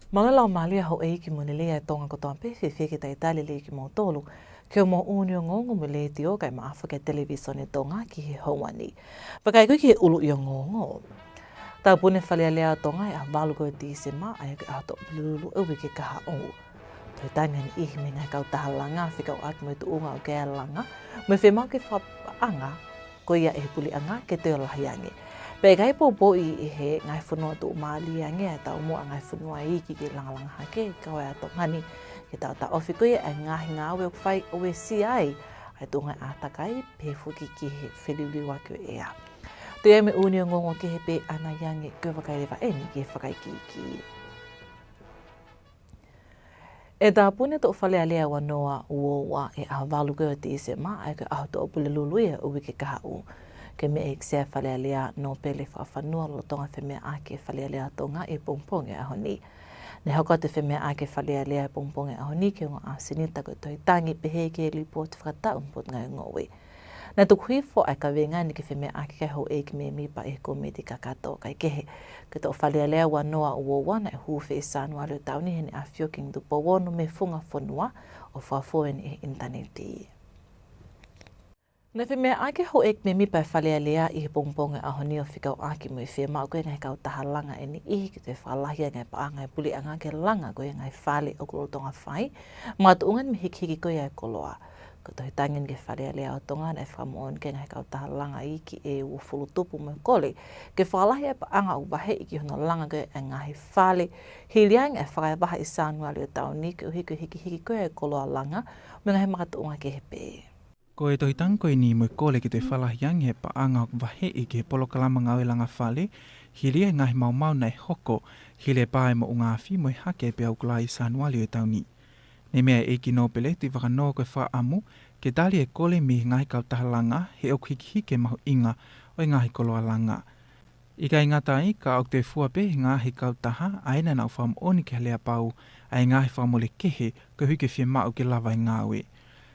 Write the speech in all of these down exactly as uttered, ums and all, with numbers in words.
Mālō e laumālie ʻa e houʻeiki mo e lelei ʻa Tonga kotoa pē, fiefia ke talitali lelei kimoutolu ki hoʻomou ʻū ongoongo mei he Letiō kae ʻumaʻā foki e Televīsone Tonga ki he houa ni. Vakai ko ē ki he ʻuluʻi ongoongo. Tāpuni e Fale Alea ʻo Tonga ʻi he ʻaho valu ko ē ʻo Tīsema, ʻa ia ko e ʻaho Tuʻapulelulu ʻo e uike kahaʻu. Tohitangi e niʻihi mei he ngaahi kautaha langa fekauʻaki mo e tuʻunga ʻoku ʻi ai e langa, mo e fiemaʻu ke fakapaʻanga ko ia ʻe he puleʻanga ke toe lahi ange. Pea ʻikai poupouʻi ʻe he ngaahi fonua tuʻumālie ange ʻa e taumuʻa ʻa e ngaahi fonua iiki ke langalanga hake ʻa e kahaʻu ʻa Tonga ni, ke taʻotaʻofi ko ia ʻa e ngaahi ngāue ʻoku fai ʻo uesia ai ʻa e tuʻunga ʻātakai, pehē foki ki he feliuliuaki ʻo e ʻea. Toe ʻi ai mo e ʻū ongoongo kehe pē ʻanai ange, ko e vakai leva eni ki he fakaikiiki. ʻE tāpuni e toʻu Fale Alea ua noa ua ua ʻi he ʻaho valu ko ē ʻo Tīsema, ʻa ia ko e ʻaho Tuʻapulelulu ia ʻo e uike kahaʻu. Ko e meʻa ʻa e ʻEiki Sea Fale Alea Nōpele Fakafanua lolotonga e femeʻaʻaki e Fale Alea ʻo Tonga ʻi he pongipongi ʻo e ʻaho ni. Naʻe hoko atu e femeʻaʻaki e Fale Alea ʻi he pongipongi ʻo e ʻaho ni ki he ongo ʻasenita ko e tohitangi, pehē ki he lipooti fakataʻu mei he Potungāue Ngoue. Naʻe tuku hifo ʻa e kaveinga ni ki he femeʻaʻaki ʻa e houʻeiki mēmipa ʻo e kōmiti kakato. Kae kehe, ko e toʻu Fale Alea ua noa ua ua naʻe hū fē ʻi Sānuali ʻo e taʻu ni heʻene ʻafio ʻi Kingi Tupou Ono mei he funga fonua, ʻo fakafou eni ʻi he ʻinitaneti. Naʻe femeʻaʻaki e houʻeiki mēmipa ʻo e Fale Alea ʻi he pongipongi ʻo e ʻaho ni ʻo fekauʻaki mo e fiemaʻu ko ē ʻa e ngaahi kautaha langa ʻe niʻihi ke toe fakalahi ange ʻa e paʻanga ʻa e puleʻanga ki he langa ko ē ʻa e ngaahi fale ʻoku lolotonga fai, makatuʻunga eni mei he hikihiki ko ia ʻa e koloa. Ko e tohitangi eni ki he Fale Alea ʻo Tonga, naʻe fakamoʻoni ki ai e ngaahi kautaha langa iiki ʻe uofulu tupu mo e kole ke fakalahi ʻa e paʻanga ʻoku vaheʻi ki hono langa ko ē ʻa e ngaahi fale, hili ange ʻa e fakaevaha ʻi Sānuali ʻo e taʻu ni koeʻuhi ko e hikihiki ko ia ʻa e koloa langa mo e ngaahi makatuʻunga kehe pē. Ko e tohitangi ko eni mo e kole ke toe fakalahi ange e paʻanga ʻoku vaheʻi ki he polokalama ngāue langa fale, hili e ngaahi maumau naʻe hoko, hili e pā e moʻunga afi mo e hake e peau kula ʻi Sānuali ʻo e taʻu ni. Naʻe meʻa e ʻEiki Nōpele Tuʻivakanō ko e fakaʻamu ke tali e kole mei he ngaahi kautaha langa, he ʻoku hikihiki e mahuʻinga ʻo e ngaahi koloa langa. ʻIkai ngata ai, ka ʻoku toe fua pē ʻe he ngaahi kautaha ʻa ē naʻa nau fakamoʻoni ki he aleapau ʻa e ngaahi fakamole kehe koeʻuhi ko e fiemaʻu ke lava e ngāue.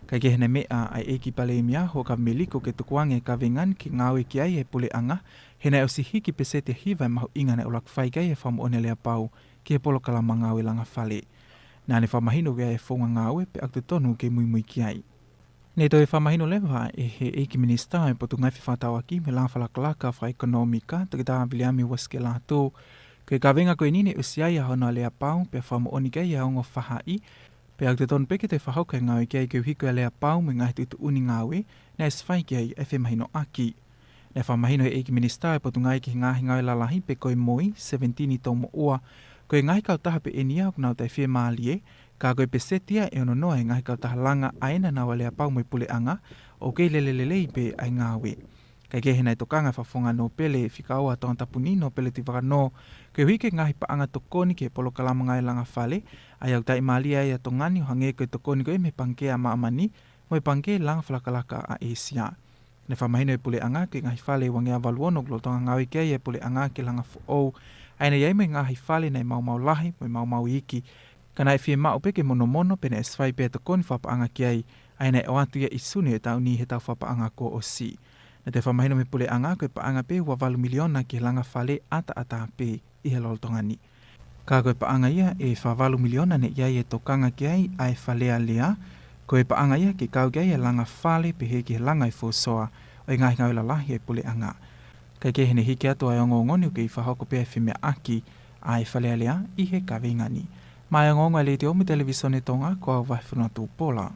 Kae kehe, naʻe meʻa ʻa e ʻEiki Palēmia Huʻakavameiliku ke tukuange e kaveinga ni ke ngāue ki ai e puleʻanga, he naʻe ʻosi hiki peseti ʻe hiva e mahuʻinga naʻe ʻuluaki fai ki ai e fakamoʻoni aleapau ki he polokalama ngāue langa fale. Naʻa ne fakamahino ko e founga ngāue pea ʻoku totonu ke muimui ki ai. Naʻe toe fakamahino leva ʻe he ʻEiki Minisitā ʻo e Potungāue Fefakatauʻaki mo e Langa Fakalakalaka Fakaʻekonōmika, Toketā Viliami Uesikē Lātū, ko e kaveinga ko eni naʻe ʻosi ʻi ai ʻa hono aleapau pea fakamoʻoni ki ai ʻa e ongo faʻahi, pea ʻoku totonu pē ke toe fakahoko e ngāue ki ai koeʻuhi ko e aleapau mo e ngaahi tuʻutuʻuni ngāue naʻe ʻosi fai ki ai e femahinoʻaki. Naʻe fakamahino ʻe he ʻEiki Minisitā ʻo e Potungāue ki he Ngaahi Ngāue Lalahi pe ko e MOI, Seventini Toumoʻua, ko e ngaahi kautaha pē eni ia ʻoku nau taʻefiemālie, ka ko e peseti ia ʻe ono noa e ngaahi kautaha langa ʻa ē naʻa nau aleapau mo e puleʻanga, ʻoku kei lele lelei pē ʻa e ngāue. Kae kehe, naʻe tokanga e Fakafofonga Nōpele fika ua ʻo Tongatapu ni, Nōpele Tuʻivakanō, koeʻuhi ko e ngaahi paʻanga tokoni ki he polokalama ngāue langa fale, ʻa ia ʻoku taʻimālie ai ʻa Tonga ni ʻo hangē ko e tokoni ko ia mei he Pangikē ʻa Māmani mo e Pangikē Langa Fakalakalaka ʻa ʻĒsia. Naʻe fakamahino ʻe he puleʻanga ko e ngaahi fale ʻe uangeau valu ono ʻoku lolotonga ngāue ki ai e puleʻanga ke langa foʻou, ʻa ia naʻe ʻi ai mo e ngaahi fale naʻe maumau lahi mo e maumau iiki, ka naʻe fiemaʻu pē ke monomono pea naʻe ʻosi fai pē ʻa e tokoni fakapaʻanga ki ai, ʻa ia naʻe ʻoatu ia ʻi Sune ʻo e taʻu ni he tau fakapaʻanga kuo ʻosi. Naʻe toe fakamahino mei he puleʻanga ko e paʻanga pē ua valu miliona ki he langa fale ʻataʻatā pē ʻi he lolotonga ni. Ka ko e paʻanga ia ʻe fā valu miliona naʻe ʻi ai e tokanga ki ai ʻa e Fale Alea, ko e paʻanga ia ke kau ki ai e langa fale pehē ki he langa ʻo e fuosoa ʻo e ngaahi ngāue lalahi ʻa e puleʻanga. Kae kehe, naʻe hiki atu ʻa e ongoongo ni ʻoku kei fakahoko pē ʻa e femeʻaʻaki ʻa e Fale Alea ʻi he kaveinga ni. Maʻá e ongoongo ʻa e Letiō mo e Televīsone Tonga, ko au Vahefonua Tupola.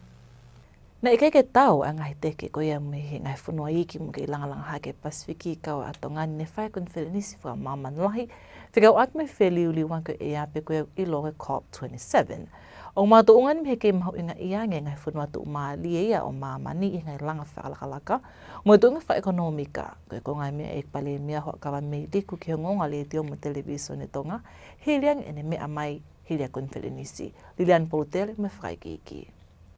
Naʻe ʻikai ke tau ʻa e ngaahi teke ko ia mei he ngaahi fonua iiki mo kei langalanga hake Pasifiki ʻi he kahaʻu ʻa Tonga ni, ne fai e konifelenisi fakamāmani lahi fekauʻaki mo e feliuliuaki ʻo e ʻea pe ko ia ʻoku ʻiloa ko e COP twenty-seven. ʻOku makatuʻunga eni mei he kei mahuʻingaʻia ange e ngaahi fonua tuʻumālie ia ʻo māmani ʻi he ngaahi langa fakalakalaka mo e tuʻunga fakaʻekonōmika. Ko e konga e meʻa ʻa e ʻEiki Palēmia Huʻakavameiliku ki he ongoongo ʻa e Letiō mo e Televīsone Tonga, hili ange ʻene meʻa mai hili ʻa e konifelenisi. Liliani Polutele mo e fakaikiiki.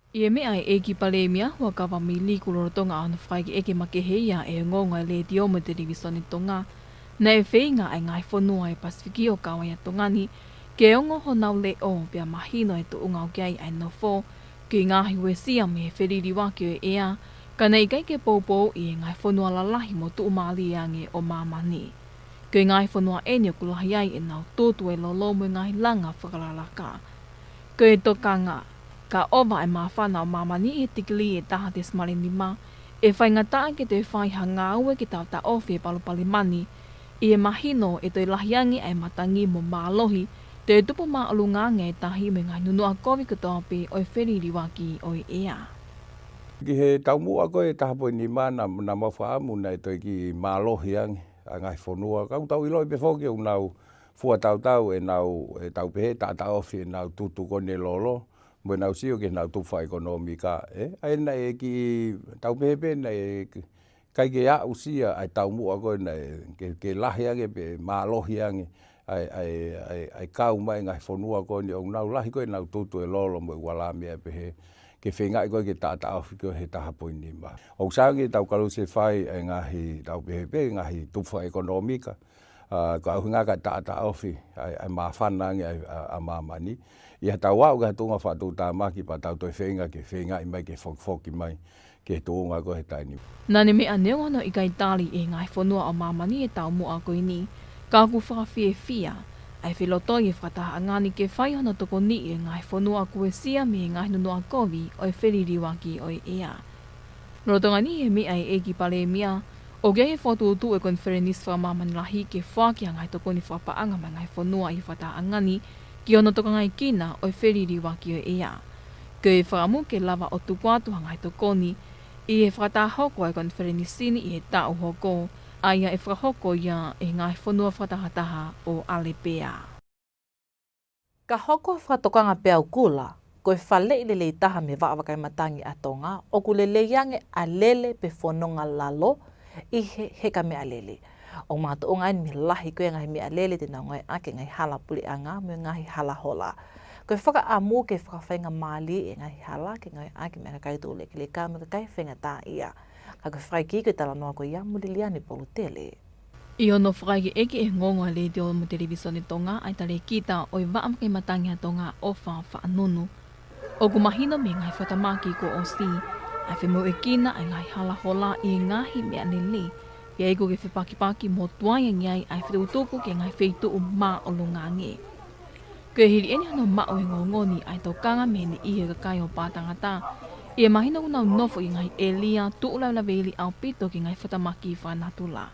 ʻI he meʻa ʻa e ʻEiki Palēmia Huʻakavameiliku lolotonga hono fakaikiiki makehe ia e ongoongo ʻa e Letiō mo e Televīsone Tonga, naʻe feinga ʻa e ngaahi fonua ʻo e Pasifiki ʻo kau ai ʻa Tonga ni ke ongo honau leʻo pea mahino e tuʻunga ʻoku ʻi ai ʻa e nofo, ki he ngaahi uesia mei he feliuliuaki ʻo e ʻea, ka naʻe ʻikai ke poupouʻi ʻe he ngaahi fonua lalahi mo tuʻumālie ange ʻo māmani. Ko e ngaahi fonua ʻeni ʻoku lahi ai ʻenau tutu e lolo mo e ngaahi langa fakalakalaka. Ko e tokanga, ka ʻova e māfana ʻo māmani ʻi he tikilī ʻe taha tesimale nima, ʻe faingataʻa ke toe fai ha ngāue ke taʻotaʻofi e palopalema ni, ʻi he mahino ʻe toe lahi ange ʻa e matangi mo mālohi, toe tupu māʻolunga ange e tahi mo e ngaahi nunuʻa kovi kotoa pē ʻo e feliliuaki ʻo e ʻea. Ki he taumuʻa ko ē ʻe taha poini nima naʻa, naʻa mau fakaʻamu naʻe toe kiʻi mālohi ange ʻa e ngaahi fonua. Ka ʻoku tau ʻiloʻi pē foki ʻoku nau fua tautau ʻenau, ʻetau pehē taʻotaʻofi ʻenau tutu ko eni e lolo, mo ʻenau sio ki heʻenau tufa ʻekonōmika, ē? ʻA ia naʻe kiʻi tau pehē pē naʻe ʻikai ke aʻusia ʻa e taumuʻa ko ē naʻe ke, ke lahi ange pe mālohi ange ʻa e, ʻa e, ʻa e, ʻa e kau mai ngaahi fonua ko eni ʻoku nau lahi ko ē ʻenau tutu e lolo mo e uala meʻa pehē ke feingaʻi ko ē ke taʻotaʻofi ko ē he taha poini nima. ʻOku sai ange ʻetau kalu se fai ʻa e ngaahi tau pehē pē ngaahi tufa ʻekonōmika, ʻa, ko e ʻuhinga ke taʻotaʻofi ʻa e, ʻa e māfana ange ʻa, ʻa, ʻa māmani. ʻI heʻetau aʻu ki ha tuʻunga fakatuʻutāmaki pea tau toe feinga ke feingaʻi mai ke fokifoki mai ki he tuʻunga ko ē he taimi ni. Naʻa ne meʻa neongo hono ʻikai tali ʻe he ngaahi fonua ʻo māmani e taumuʻa ko eni, ka ʻoku fakafiefia ʻa e felotoi e fakatahaʻanga ni ke fai hono tokoniʻi e ngaahi fonua ʻoku uesia mei he ngaahi nunuʻa kovi ʻo e feliliuaki ʻo e ʻea. Lolotonga ni he meʻa ʻa e ʻEiki Palēmia, ʻoku ʻi ai e fokotuʻutuʻu e konifelenisi fakamāmani lahi ke foaki ha ngaahi tokoni fakapaʻanga maʻa e ngaahi fonua ʻi he fakatahaʻanga ni ki hono tokangaekina ʻo e feliliuaki ʻo e ʻea. Ko e fakaʻamu ke lava ʻo tuku atu ha ngaahi tokoni ʻi he fakataha hoko ʻa e konifelenisi ni ʻi he taʻu hoko, ʻa ia ʻe fakahoko ia ʻe he ngaahi fonua fakatahataha ʻo ʻAlepea. Ka hoko ha fakatokanga peau kula, ko e faleʻi lelei taha mei he Vaʻa Vakai Matangi ʻa Tonga, ʻoku lelei ange ʻa e lele pe fononga lalo ʻi he heka meʻalele. ʻOku makatuʻunga eni mei he lahi ko ē ngaahi meʻalele te nau ngāueʻaki e ngaahi hala puleʻanga mo e ngaahi hala hola. Ko e fakaʻamu ke fakafaingamālie e ngaahi hala ke ngāueʻaki mei he kakai tuʻulekeleka mo e kakai faingataʻaʻia. Ka ko e fakaʻekeʻeke e talanoa ko ia mo Liliani Polutele. ʻI hono fakaʻekeʻeke ʻe he ongoongo ʻa e Letiō mo e Televīsone Tonga ʻa e talēkita ʻo e Vaʻa Vakai Matangi ʻa Tonga, ʻOfa Faʻanunu, ʻoku mahino mei he ngaahi fakatamaki kuo ʻosi ʻa e femoʻuekina ʻa e ngaahi hala hola ʻi he ngaahi meʻalele, pea ʻoku ʻi ai e fepakipaki mo tuai ange ai ʻa e fetukutuku ki he ngaahi feituʻu māʻolunga ange. Ko e hili eni hono maʻu ʻe he ongoongo ni ʻa e tokanga mei he niʻihi ʻo e kakai ʻo Pātangata, ʻi he mahino ʻoku nau nofo ʻi he ngaahi ʻēlia tuʻu lavelave ʻaupito ki he ngaahi fakatamaki fakanatula.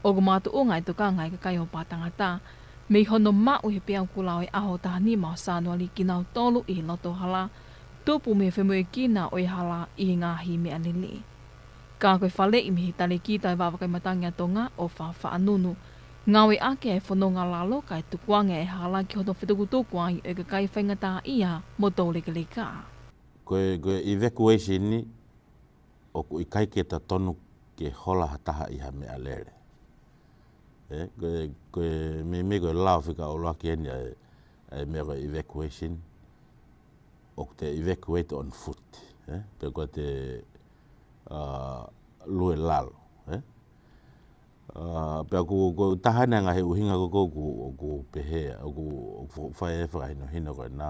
ʻOku makatuʻunga e tokanga ʻa e kakai ʻo Pātangata mei hono maʻu ʻe he peau kula ʻo e ʻaho taha nima ʻo Sānuali kinautolu ʻi he loto hala, tupu mei he femoʻuekina ʻo e hala ʻi he ngaahi meʻalele. Ka ko e faleʻi mei he talēkita ʻo e Vaʻa Vakai Matangi ʻa Tonga, ʻOfa Faʻanunu, ngāueʻaki e fononga lalo kae tukuange e hala ki hono fetukutuku ai ʻo e kakai faingataʻaʻia mo tuʻulekeleka. Ko e, ko e evacuation ni, ʻoku ʻikai ke totonu ke hola ha taha ʻi ha meʻalele. Ē, ko e, ko e meimei ko e lao fika ʻuluaki eni ʻa e, ʻa e meʻa ko e evacuation, ʻoku te evacuate on foot, ē? Pe ko e te, ʻa, lue lalo, ē? ʻA, pea ʻoku, ʻoku taha eni e ngaahi ʻuhinga ko ē ʻoku, ʻoku pehē, ʻoku, ʻoku fai e fakahinohino ko ena,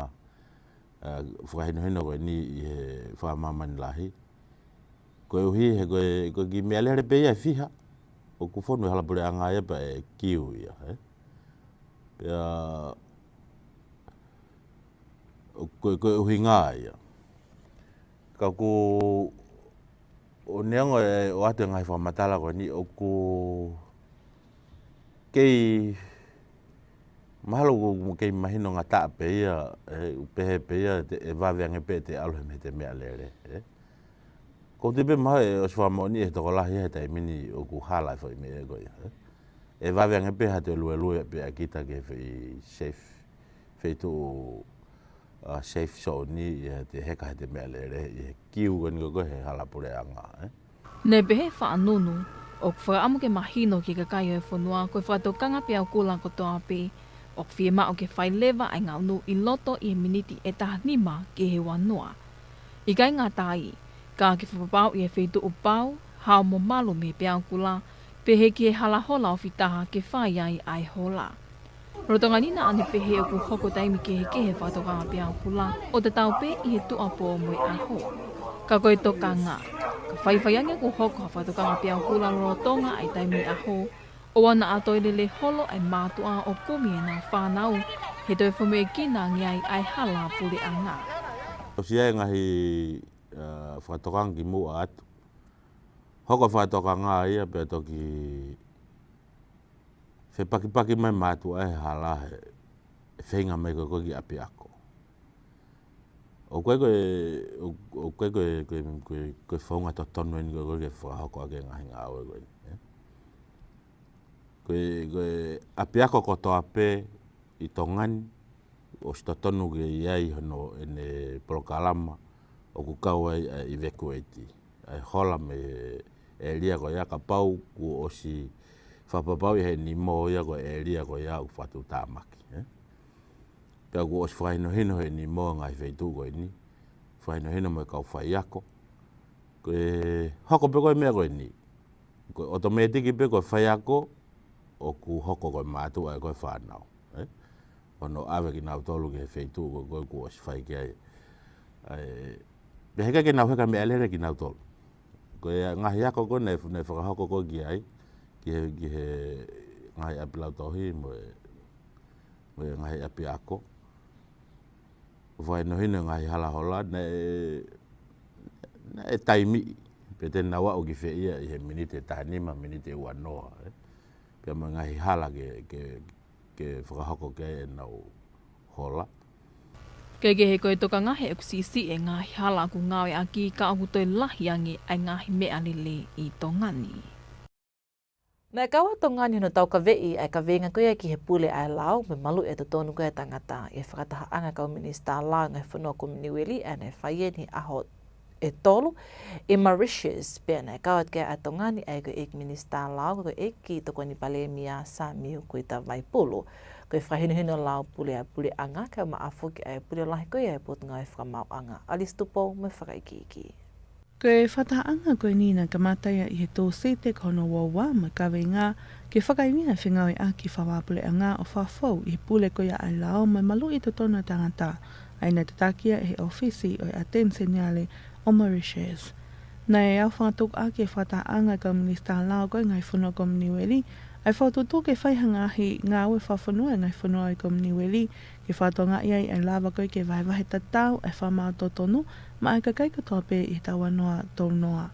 ʻa, fakahinohino ko eni ʻi he fakamāmani lahi. Koeʻuhi he ko e, ko e kiʻi meʻalele pē ia ʻe fiha, ʻoku fonu e hala puleʻanga ia pea ʻe kiu ia, ē? Pea, ʻo, ko e, ko e ʻuhinga ia. Ka ʻoku, ʻo neongo e ʻoatu e ngaahi fakamatala ko eni ʻoku kei, mahalo ʻoku kei mahino ngataʻa pē ia, ē, pehē pē ia te, ʻe vave ange pē te ʻalu he mei he te meʻalele, ē. Ko e te pē mahalo ʻe ʻosi fakamoʻoni ʻe he tokolahi he taimi ni ʻoku hala e foʻi meʻa ko ia, ē. ʻE vave ange pē ha te luelue pē ʻa kita ki he foʻi safe, feituʻu, ʻa, safe zone ʻi he te heka he te meʻalele, ʻi he kiu ko eni ko ē he hala puleʻanga, ē. Naʻe pehē ʻe Faʻanunu, ʻoku fakaʻamu ke mahino ki he kakai ʻo e fonua ko e fakatokanga peau kula kotoa pē, ʻoku fiemaʻu ke fai leva ʻa e ngaʻunu ʻi loto ʻi he miniti ʻe taha nima ki he ua noa. ʻIkai ngata ai, ka ke fakapapauʻi e feituʻu pau, hao mo malu mei he peau kula, pehē ki he hala hola ofi taha ke fai ai ʻa e hola. Lolotonga ni naʻa ne pehē ʻoku hoko taimi kehekehe e fakatokanga peau kula ʻo tatau pē ʻi he tuʻuapō mo e ʻaho. Ka ko e tokanga, ka faifai ange ʻoku hoko ha fakatokanga peau kula lolotonga ʻa e taimi ʻaho, ʻOua naʻa toe lele holo ʻa e mātuʻa ʻo kumi ʻenau fānau, he toe fomeʻekina ange ai ʻa e hala puleʻanga. ʻOsi ʻi ai e ngaahi, ā, fakatokanga kimuʻa atu. Hoko e fakatokanga ia pea toki fepakipaki mai mātuʻa he hala he, he feinga mai ko ē ki ʻapiako. ʻOku ʻikai ko e, ʻo, ʻoku ʻikai ko e, ko e, ko e, ko e founga totonu eni ko ē ke fakahoko ʻaki e ngaahi ngāue ko eni, ē? Ko e, ko e ʻapiako kotoa pē ʻi Tonga ni, ʻosi totonu ke ʻi ai hono ʻene polokalama ʻoku kau ai ʻa e evacuate, ʻa e hola mei he ʻēlia ko ia kapau kuo ʻosi fakapapauʻi ʻe he nimo ia ko e ʻēlia ko ia ʻoku fakatuʻutāmaki, ē? Pea kuo ʻosi fakahinohino ʻe he nimo e ngaahi feituʻu ko eni, fakahinohino mo e kau faiako. Ko e hoko pē ko e meʻa ko eni, ko e ʻotomētiki pē ko e faiako ʻoku hoko ko e mātuʻa ʻe ko e fānau, ē? Hono ʻave kinautolu ki he feituʻu ko ē kuo ʻosi fai ki ai. ʻAi, pea heʻikai ke nau heka meʻalele kinautolu. Ko e ngaahi ako ko ē naʻe, naʻe fakahoko ko ē ki ai, ki he, ki he ngaahi ʻapi lautohi mo e, mo e ngaahi ʻapiako. Fakahinohino e ngaahi hala hola, naʻe, naʻe taimiʻi, pea te nau aʻu ki fē ia ʻi he miniti ʻe taha nima, miniti ʻe ua noa, ē? Pea mo e ngaahi hala ke, ke, ke fakahoko ki ai ʻenau hola. Kae kehe, ko e tokanga he ʻoku siʻisiʻi e ngaahi hala ʻoku ngāueʻaki ka ʻoku toe lahi ange ʻa e ngaahi meʻalele ʻi Tonga ni. Naʻe kau ʻa Tonga ni hono taukaveʻi ʻa e kaveinga ko ia ki he pule ʻa e lao mo e maluʻi e totonu ko ia ʻa e tangata ʻi he fakatahaʻanga ʻa e kau minisitā lao ʻo e ngaahi fonua Kominiueli ʻa ia naʻe fai eni he ʻaho ʻe tolu ʻi Mauritius. Pea naʻe kau atu ki ai ʻa Tonga ni ʻa ia ko e ʻEiki Minisitā Lao, ko e ʻEiki Tokoni Palēmia Samiu Kuita Vaipulu. Ko e fakahinohino lao pule ʻa e puleʻanga, kae ʻumaʻā foki ʻa e pule lahi ko ia ʻa e Potungāue Fakamaauʻanga. ʻAlisi Tupou mo e fakaikiiki. Ko e fakatahaʻanga ko eni naʻe kamata ia ʻi he Tūsite ko hono ua ua mo e kaveinga ke fakaivia e fengāueʻaki fakavahaʻapuleʻanga ʻo fakafou ʻi he pule ko ia ʻa e lao mo e maluʻi e totonu ʻa e tangata, ʻa ia naʻe tataki ia ʻe he ʻōfisi ʻo e ʻAteni Seniale ʻo Mauritius. Naʻe aofangatukuʻaki e fakatahaʻanga ʻa e kau minisitā lao ko ia ʻo e ngaahi fonua Kominiueli ʻa e fakatuʻutuʻu ke fai ha ngaahi ngāue fakafonua ʻa e ngaahi fonua ʻo e Kominiueli, ke fakatokangaʻi ai ʻa e lava ko ia ke vahevahe tatau ʻa e fakamaau totonu maʻa e kakai kotoa pē ʻi he taʻu noa tolu noa.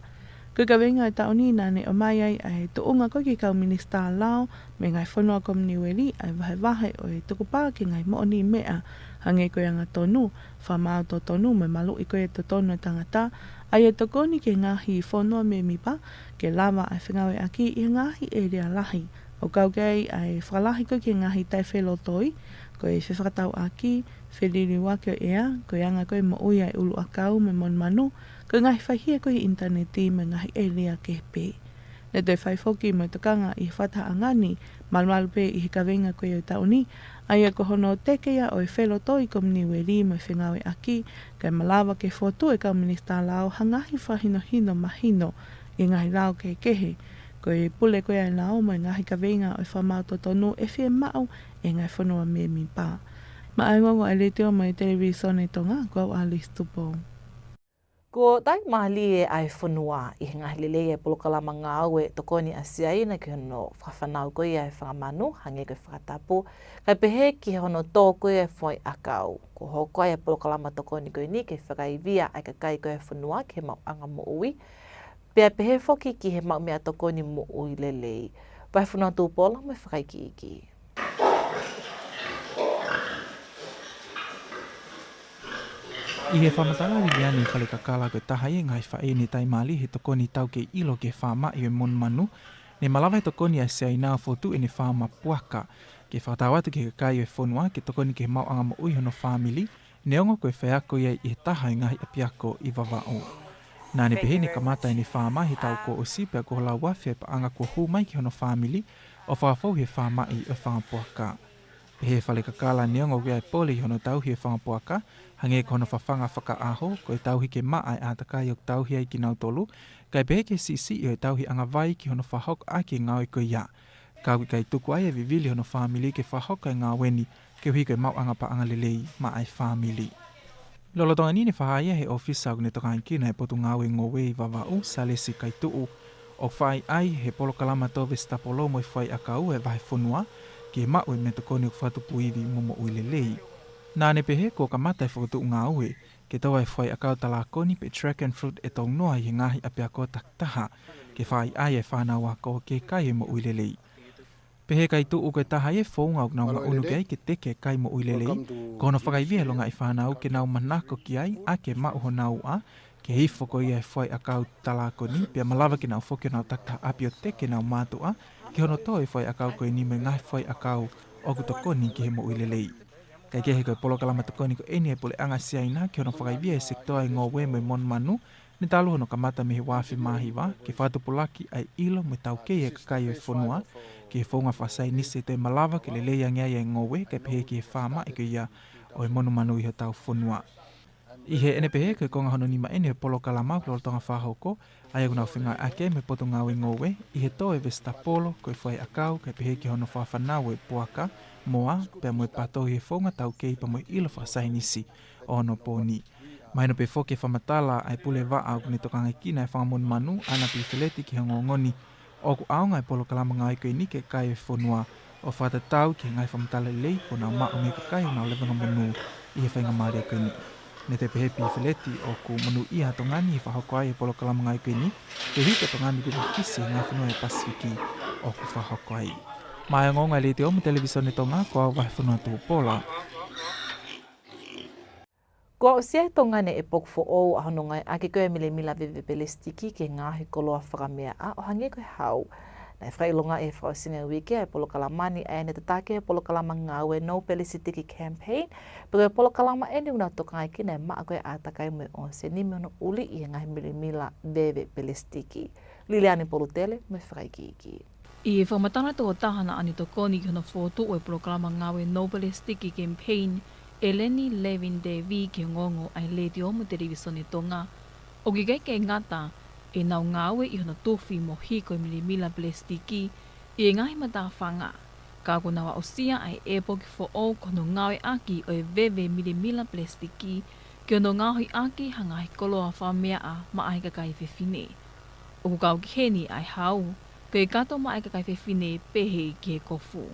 Ko e kaveinga ʻo e taʻu ni naʻa ne ʻomai ai ʻa e tuʻunga ko ia ki he kau minisitā lao mei he ngaahi fonua Kominiueli ʻa e vahevahe ʻo e tukupā ki he ngaahi moʻoniʻi meʻa, hangē ko e angatonu, fakamaau totonu mo e maluʻi ko ia e totonu ʻa e tangata, ʻa ia ʻe tokoni ki he ngaahi fonua mēmipa ke lava ʻa e fengāueʻaki ʻi he ngaahi ʻēlia lahi, ʻo kau ki ai ʻa e fakalahi ko ia ki he ngaahi taʻefelotoi, ko e fefakatauʻaki, feliliuaki ʻo e ʻea, ko e anga ko ia e moʻui ʻa e ʻuluʻakau mo e monumanu, ko e ngaahi faihia ko ia ʻi he ʻinitaneti mo e ngaahi ʻēlia kehe pē. Naʻe toe fai foki mo e tokanga ʻi he fakatahaʻanga ni, malumalu pē ʻi he kaveinga ko ia ʻo e taʻu ni, ʻa ia ko hono teke ia ʻo e felotoi Kominiueli mo e fengāueʻaki, kae malava ke fokotuʻu ʻe he kau minisitā lao ha ngaahi fakahinohino mahino ʻi he ngaahi lao kehekehe, ko e pule ko ia ʻa e lao mo e ngaahi kaveinga ʻo e fakamaau totonu ʻe fiemaʻu ʻe he ngaahi fonua mēmipa. Maʻá e ongoongo ʻa e Letiō mo e Televīsone Tonga, ko au ʻAlisi Tupou. Kuo taimālie ʻa e fonua ʻi he ngaahi lelei ʻa e polokalama ngāue tokoni ʻa Siaina ki hono fakafanau ko ia ʻa e fanga manu, hangē ko e fakatapu, kae pehē ki hono tō ko ia ʻa e foʻiʻakau. Kuo hoko ai ʻa e polokalama tokoni ko eni ke fakaivia ʻa e kakai ko ia ʻo e fonua ki he maʻuʻanga moʻui, pea pehē foki ki he maʻu meʻatokoni moʻui lelei. Vahefonua Tupola mo e fakaikiiki. ʻI he fakamatala liliu ʻa e falekakala, ko e taha ia e ngaahi faʻē ne taimālie he tokoni tau kei ʻilo ki he fāmaʻi ʻo e monumanu, ne malava e tokoni ʻa Siaina ʻo fokotuʻu ʻene faama puaka, ke fakatau atu ki he kakai ʻo e fonua ke tokoni ki he maʻuʻanga moʻui hono fāmili, neongo ko e faiako ia ʻi he taha ʻo e ngaahi ʻapiako ʻi Vavaʻu. Naʻa ne pehē ne kamata ʻene faama he taʻu kuo ʻosi pea ko e lau afe ʻa e paʻanga kuo hū mai ki hono fāmili ʻo fakafou he fāmaʻi ʻo e fanga puaka. Pehē ʻe he falekakala neongo ʻoku ʻi ai e pole ʻi hono tauhi e fanga puaka, hangē ko hono fafanga fakaʻaho, ko e tauhi ke maʻa e ʻātakai ʻoku tauhi ai kinautolu, kae pehē ki he siʻisiʻi ʻo e tauhi ʻanga vai ki hono fakahoko ʻaki e ngāue ko ia. Ka ʻoku ʻikai tuku ai e vivili hono fāmili ke fakahoko e ngāue ni, koeʻuhi ko e maʻuʻanga paʻanga lelei maʻa e fāmili. Lolotonga ni ne fakahā ia ʻe he ʻōfisa ʻoku ne tokangakina e Potungāue Ngoue ʻi Vavaʻu, Salesi Kaituʻu, ʻOku fai ai he polokalama tō vesitapolo mo e fuaiʻakau ʻa e vahefonua, ke maʻu e meʻatokoni ʻoku fakatupu ivi mo moʻui lelei. Naʻa ne pehē kuo kamata e fokotuʻungaue, ke tō e fuaiʻakau talākoni pe dragon fruit ʻe tolu noa ʻi he ngaahi ʻapiako takitaha, ke fai ai e fānau ako ke kai e moʻui lelei. Pehē ʻe Kaituʻu ko e taha ia e founga ʻoku nau ngaʻunu ki ai ke teke e kai moʻui lelei, ko hono fakaivia e longaʻi fānau ke nau manako ki ai ʻaki e maʻu honau uʻa, ke ifo ko ia e fuaiʻakau talākoni, pea malava ke nau foki honau takitaha ʻapi ʻo teke ʻenau mātuʻa, ki hono tō e fuaiʻakau ko eni mo e ngaahi fuaiʻakau ʻoku tokoni ki he moʻui lelei. Kae kehe ko e polokalama tokoni ko eni ʻa e Puleʻanga Siaina ki hono fakaivia e sekitoa ʻo e ngoue mo e monumanu, ne talu hono kamata mei he ua afe mā hiva, ke fakatupulaki ʻa e ʻilo mo e taukei ʻa e kakai ʻo e fonua ki he founga fakasaienisi ʻe toe malava ke lelei ange ai ʻa e ngoue kae pehē ki he fāmaʻi ko ia ʻo e monumanu ʻi hotau fonua. ʻI heʻene pehē ko e konga hono nima eni ʻo e polokalama ʻoku lolotonga fakahoko, ʻa ia ʻoku nau fengāueʻaki ai mo e Potungāue Ngoue, ʻi he tō e vesitapolo, ko e fuaiʻakau, kae pehē ki hono fakafanau e puaka, moa, pea mo e pato ʻi he founga taukei pea mo e ʻilo fakasaienisi ʻo onopooni. Mahino pē foki e fakamatala ʻa e Pule Vaʻa ʻoku ne tokangaekina e fanga monumanu, ʻAna Pifeleti, ki he ongoongo ni ʻoku ʻaonga e polokalama ngāue ko eni ki he kakai ʻo e fonua ʻo fakatatau ki he ngaahi fakamatala lelei kuo nau maʻu mei he kakai ʻoku nau levanga monū ʻi he faingamālie ko eni. Ne toe pehē ʻe Pifeleti ʻoku monūʻia ʻa Tonga ni ʻi he fakahoko ai e polokalama ngāue ko eni, koeʻuhi ko Tonga ni pē mei Fisi he ngaahi fonua ʻo e Pasifiki ʻoku fakahoko ai. Maʻá e ongoongo ʻa e Letiō mo e Televīsone Tonga, ko au Vahefonua Tupola. Kuo aʻusia ʻe Tonga ni e poku foʻou ʻa hono ngāueʻaki ko ia e milemila veve pelesitiki ki he ngaahi koloa fakameaʻa ʻo hangē ko e hau. Naʻe fakaʻilongaʻi he fakaʻosinga e uike ʻa e polokalama ni ʻa ia ne tataki e polokalama ngāue No Plastic Campaign, pe ko e polokalama eni ʻoku nau tokangaekina e maʻa ko ia e ʻātakai mo e ʻōseni mei hono ʻuliʻi e ngaahi milemila veve pelesitiki. Liliani Polutele mo e fakaikiiki. ʻI he fakamatala tokotaha naʻá ne tokoni ki hono fokotuʻu e polokalama ngāue No Plastic Campaign, ʻEleni Levin Devi, ki he ongoongo ʻa e Letiō mo e Televīsone Tonga, ʻoku ʻikai ke ngata ʻenau ngāue ʻi hono tufi mo hiko e milemila pelesitiki ʻi he ngaahi matāfanga, ka kuo nau aʻusia ʻa e poku foʻou ko hono ngāueʻaki ʻo e veve milemila pelesitiki ki hono ngaohiʻaki ha ngaahi koloa fakameaʻa maʻá e kakai fefine. ʻOku kau ki heni ʻa e hau, ko e kato maʻá e kakai fefine pehē ki he kofu.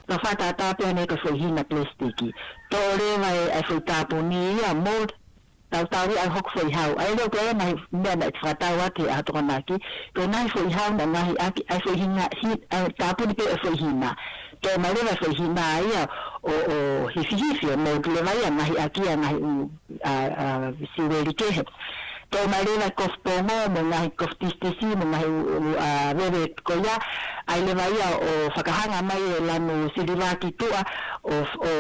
Ka fakatātā pē ʻanai ko e foʻi hina pelesitiki. Toʻo leva e, e foʻi tāpuni ia mo tautau ia ʻo hoko ko e foʻi hau. ʻA ia leva ko e ngaahi meʻa naʻe fakatau atu ʻa Tokonaki, ko e ngaahi foʻi hau naʻe ngaohiʻaki ʻa e foʻi hina, hi-, ʻa e tāpuni pē ʻo e foʻi hina. Toʻo mai leva e foʻi hina ia ʻo, ʻo hifihifi ʻo motu leva ia ngaohiʻaki ʻa e ngaahi ʻū, ʻa, ʻa, siueli kehe. Toʻo mai leva e kofu pongo mo e ngaahi kofu tisitisi mo e ngaahi ʻū, ʻū, ʻa, veve ko ia, ʻai leva ia ʻo fakahanga mai e lanu siliva ki tuʻa ʻo, ʻo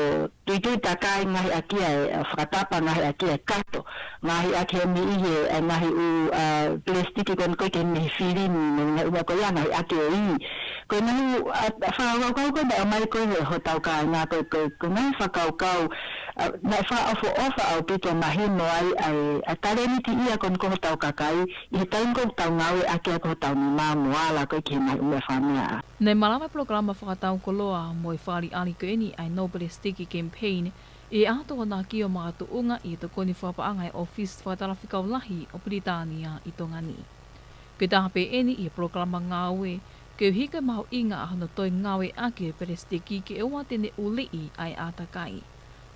tuitui takai ngaohiʻaki ʻa e, ʻo fakatapa ngaohiʻaki ʻa e kato, ngaohiʻaki he miʻi he, e ngaahi ʻū, ʻa, pelesitiki ko eni ko ē ki he ngaahi filimi mo e ngaahi ʻū meʻa ko ia ngaohiʻaki e ī. Ko e ngaahi, ʻa, ʻa, fakakaukau ko ē naʻe ʻomai ko ē he hotau kāinga ko e, ko e, ko e ngaahi fakakaukau, ʻa, naʻe fakaʻofoʻofa ʻaupito mahino ai ʻa e, ʻa e talēniti ia ko eni ko hotau kakai, ʻi he taimi ko ē ʻoku tau ngāueʻaki ai ko hotau nima mo ala ko ē ki he ngaahi ʻū meʻa fakameaʻa. Naʻe malava e polokalama fakatau koloa mo e fakaʻaliʻali ko eni ʻa e No Plastic Campaign ʻi he ʻaho Tokonaki ʻo makatuʻunga ʻi he tokoni fakapaʻanga ʻa e ʻŌfisi Fakatalafekau Lahi ʻo Pilitānia ʻi Tonga ni. Ko e taha pē eni ʻi he polokalama ngāue, koeʻuhi ko e mahuʻinga ʻa hono toe ngāueʻaki e pelesitiki ke ʻoua te ne ʻuliʻi ʻa e ʻātakai.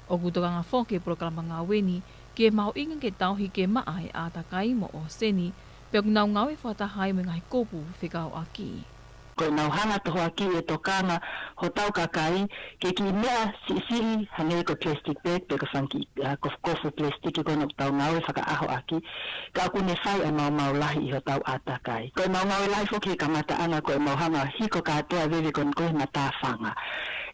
ʻOku tokanga foki e polokalama ngāue ni ki he mahuʻinga ke tauhi ke maʻa e ʻātakai mo ʻōseni, pea ʻoku nau ngāue fakataha ai mo e ngaahi kupu fekauʻaki. Ko ʻenau hanga tohoakiʻi e tokanga hotau kakai ki he kiʻi meʻa siʻisiʻi hangē ko e plastic bag pe ko e fanga kiʻi, ʻa, kofukofu pelesitiki ko ena ʻoku tau ngāue fakaʻaho ʻaki, ka ʻoku ne fai ʻa e maumau lahi ʻi hotau ʻātakai. Ko ʻemau ngāue lahi foki he kamataʻanga ko ʻemau hanga hiko kātoa e veve ko eni ko ē he matāfanga.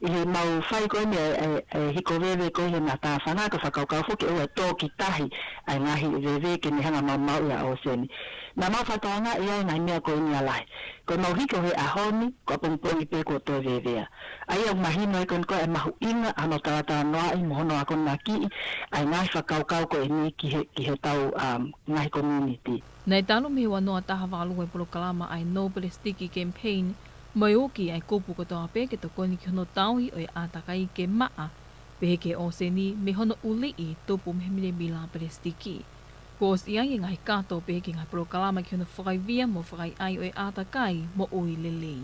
ʻI heʻemau fai ko eni e, e, e hiko veve ko ē he matāfanga, ko e fakakaukau foki ʻoua ʻe tō ki tahi ʻa e ngaahi veve ke ne hanga maumauʻi ʻa e ʻōseni. Naʻa mau fakatokangaʻi ai e ngaahi meʻa ko eni ʻa lahi. Ko ʻemau hiko he ʻaho ni, ko ʻapongipongi pē kuo toe vevea. ʻA ia ʻoku mahino ai ko eni ko ē e mahuʻinga ʻa hono talatalanoaʻi mo hono akonakiʻi ʻa e ngaahi fakakaukau ko eni ki he, ki hotau, um, ngaahi community. Naʻe talu mei he ua noa taha valu e polokalama ʻa e No Plastic Campaign, mo e uki ʻa e kupu kotoa pē ke tokoni ki hono tauhi ʻo e ʻātakai ke maʻa, pehē ki he ʻōseni mei hono ʻuliʻi tupu mei he milemila pelesitiki. Kuo ʻosi ʻi ai e ngaahi kātoa pehē ki he ngaahi polokalama ki hono fakaivia mo fakaʻaiʻai ʻo e ʻātakai moʻui lelei.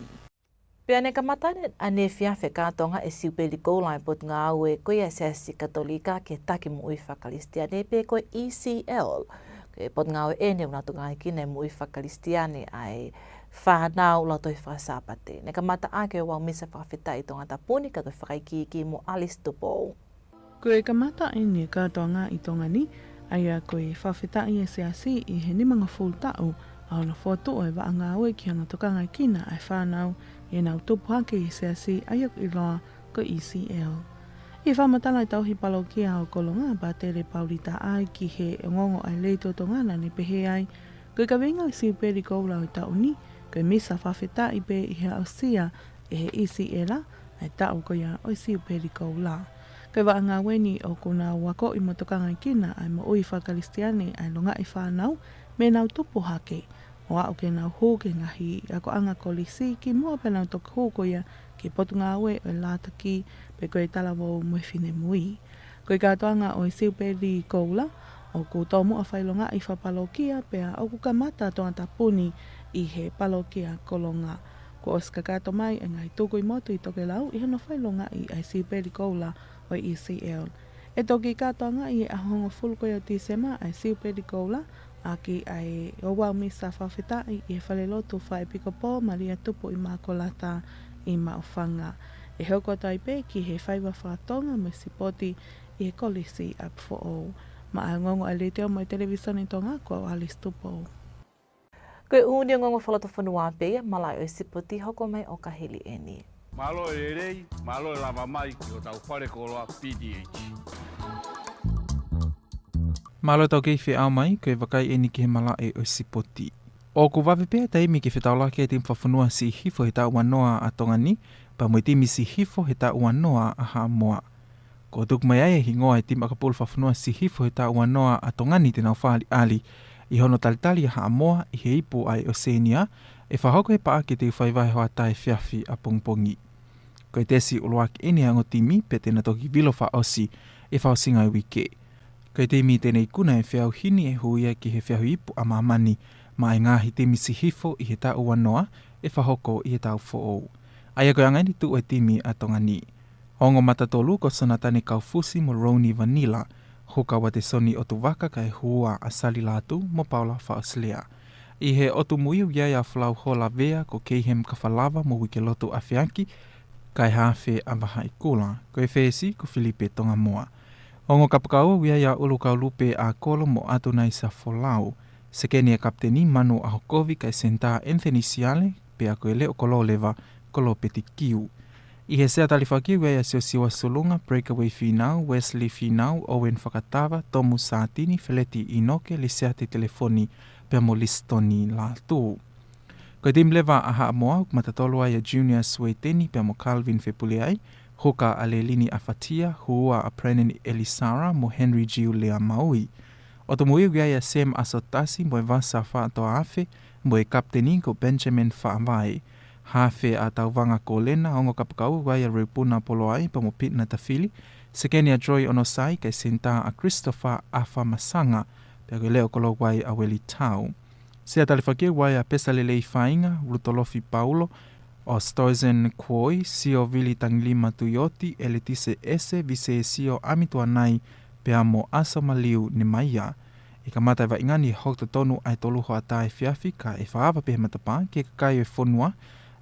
Pea ne kamata ʻaneefiafi e kātoanga e Siupeli Koula ʻa e Potungāue ko ia ʻa e Siasi Katolika ki he Taki Moʻui Fakakalisitiane pe ko e E C L. Ko e potungāue ʻeni ʻoku nau tokangaekina e moʻui fakakalisitiane ʻa e fānau Lautohi Fakasāpate. Ne kamata ʻaki e ouau misa fakafetaʻi ʻi Tongatapu ni, ka ko e fakaikiiki mo Alice Tupou. Ko e kamata ʻeni e kātoanga ʻi Tonga ni, ʻa ia ko e fakafetaʻi e Siasi ʻi he nimangofulu taʻu ʻa hono fokotuʻu e vaʻa ngāue ki hono tokangaekina ʻa e fānau ʻi heʻenau tupu hake ʻi he Siasi, ʻa ia ʻoku ʻiloa ko e E C L. ʻI he fakamatala ʻa e tauhi palokia ʻo Kolonga, Pātele Paulita ʻAi, ki he ongoongo ʻa e Letiō Tonga, naʻa ne pehē ai, ko e kaveinga ʻo e Siupeli Koula ʻo e taʻu ni, ko e misa fakafetaʻi pē ʻi he aʻusia ʻe he E C L ʻa e taʻu ko ia ʻo e Siupeli Koula. Ko e vaʻa ngāue ni ʻoku nau akoʻi mo tokangaekina ʻa e moʻui fakakalisitiane ʻa e longaʻi fānau mei heʻenau tupu hake, ʻo aʻu ke nau hū ki he ngaahi akoʻanga kolisi kimuʻa pea nau toki hū ko ia ki he potungāue ʻo e lātaki pe ko e talavou mo e finemui. Ko e kātoanga ʻo e Siupeli Koula ʻoku tomuʻa fai longaʻi fakapalokia pea ʻoku kamata ʻi Tongatapu ni ʻi he palokia Kolonga. Kuo ʻosi kakato mai e ngaahi tukui motu ʻi Tokelau ʻi hono fai longaʻi ʻa e Siupeli Koula ʻo e E C L. ʻE toki kātoangaʻi ʻi he ʻaho hongofulu ko ia ʻo Tīsema ʻa e Siupeli Koula ʻaki ʻa e ouau misa fakafetaʻi ʻi he falelotu fakaʻepikopō Malia Tupu ʻImakolata ʻi Maʻufanga. ʻE hoko atu ai pē ki he faiva fakatonga mo e sipoti ʻi he Kolisi ʻApifoʻou. Maʻa e ongoongo ʻa e Letiō mo e Televīsone Tonga, ko au Alice Tupou. Ko e ʻū ongoongo fakalotofonua pē ia, malaʻe ʻo e sipoti hoko mai ʻo ka hili ʻeni. Mālō e lelei, mālō e lava mai ki hotau fale koloa P T H. Mālō e tau kei feʻao mai, ko e vakai ʻeni ki he malaʻe ʻo e sipoti. ʻOku vave pē ʻa e taimi ke fetaulaki e timi fakafonua Sihifo he taʻu ua noa ʻa Tonga ni, pea mo e timi Sihifo he taʻu ua noa ʻa Haʻamoa. Kuo tuku mai ai e hingoa e timi ʻakapulu fakafonua Sihifo he taʻu ua noa ʻa Tonga ni te nau fakaʻaliʻali ʻi hono talitali ʻa Haʻamoa ʻi he ipu ʻa e ʻOsēnia, ʻe fakahoko he paʻake teu faiva he hoʻatā efiafi ʻapongipongi. Ko e tesi ʻuluaki ʻeni ʻa e ongo timi pea te na toki vilo fakaʻosi ʻi he fakaʻosinga e uike. Ko e timi te ne ikuna e feʻauhi ni ʻe hū ia ki he feʻauhi ipu ʻa māmani maʻa e ngaahi timi Sihifo ʻi he taʻu ua noa ʻe fakahoko ʻi he taʻu foʻou. ʻA ia ko e anga ʻeni tuʻu e timi ʻa Tonga ni. Ongo matatolu ko Sonatane Kaufusi mo Roni Vanila, Huka Uatesoni ʻOtuvaka kae hū ua ʻa Sali Lātū mo Paula Faʻasilea. ʻI he ʻotu muiu ʻoku ʻi ai ʻa Folau Hola Vea, ko Keihem Kafalava mo Uikelotu ʻAfeaki, kae hafe ʻa Vahaʻikula, ko e fesi ko Filipe Tongamoa. Ongo kapakau ʻoku ʻi ai ʻa ʻUlukaulupe ʻAkolo mo ʻAtunaisa Folau. Sekeni ʻa e kapiteni Manu ʻAhokovi kae senitā Anthony Siale, pea ko e leʻo kolo leva ko Lopeti Kiu. ʻI he sea talifaki ʻoku ʻi ai ʻa Siosiua Sulunga, Breakaway Fīnau, Wesley Fīnau, Owen Fakatava, Tomu Sātini, Feleti ʻInoke, Lisiate Telefoni, pea mo Lisitoni Lātū. Ko e timi leva ʻa Haʻamoa ʻoku matatolu ai ʻa Junior Sueteni pea mo Calvin Fepuleai, huka ʻa Lelini ʻAfatia, hū ua ʻa Brennan ʻElisara mo Henry Giulia Maui. ʻOtu muiu ʻoku ʻi ai ʻa Sam ʻAsotasi mo e Vasa Faʻatoʻaafe mo e kapiteni ko Benjamin Faʻavae. Hafe ʻa Tauvanga Kolena, ongo kapakau ʻoku ʻi ai ʻa Reupuna Poloai pea mo Pina Tafili, sekeni ʻa Joy Onosai kae senitā ʻa Christopher ʻAfa Masanga, pea ko e leʻo kolo ʻoku ʻi ai ʻa Ueli Tau. Sea talifaki ʻoku ʻi ai ʻa Pesalelei Fainga, Lutolofi Paulo, ʻo Stozen Kuoi, Sio Vili Tangilima Tuioti, Eletise Ese, Visesio ʻAmituanai, pea mo ʻAso Maliu Nemaia. ʻE kamata e vaʻinga ni ʻi he hoko totonu ʻa e tolu hoʻatā efiafi kae fakaava pē he matapā ki he kakai ʻo e fonua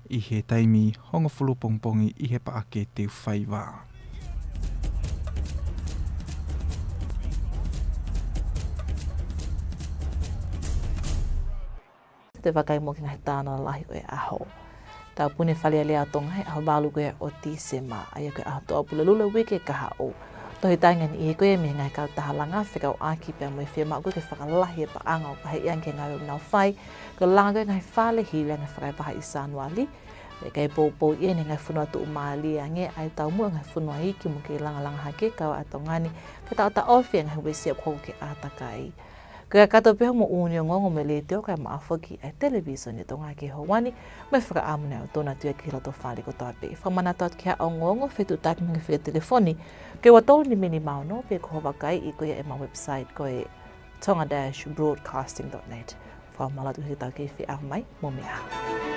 ʻi he taimi hongofulu pongipongi ʻi he paʻake teu faiva. Te vakai mo ki he ngaahi tānaki lahi ʻo e ʻaho. Tāpuni e Fale Alea ʻo Tonga he ʻaho valu ko ia ʻo Tīsema, ʻa ia ko e ʻaho Tuʻapulelulu e uike kahaʻu. Tohi tangi ni ʻi he ko ia mei he ngaahi kautaha langa fekauʻaki pea mo e fiemaʻu ko ia ke fakalahi e paʻanga ʻo ka hili ange ki he ngāue ʻoku nau fai, ko e langa ko ia e ngaahi fale hili ange fakaevaha ʻi Sānuali, pea ʻikai poupou ia ʻi he ngaahi fonua tuʻumālie ange, ʻa e taumuʻa e ngaahi fonua iiki mo ke langalanga hake kau ʻa Tonga ni, ke taʻotaʻofi e ngaahi uesia ʻoku hoko ki he ʻātakai. Ko e kakato pē hoʻomou ʻū ongoongo mei he Letiō kae ʻumaʻā foki ʻa e Televīsone Tonga ki he houa ni, mo e fakaʻamu naʻe ʻoatu atu ia ki he lotofale kotoa pē. Fakamanatu atu ki haʻo ongoongo, fetuʻutaki mo e ngaahi fika telefoni, ko e ua tolu nima nima ono, pe ko hoʻo vakaiʻi ko ia ʻemau website ko e tonga dash broadcasting dot net. Fakamālō atu ki he tau kei feʻao mai, mou meʻa ā.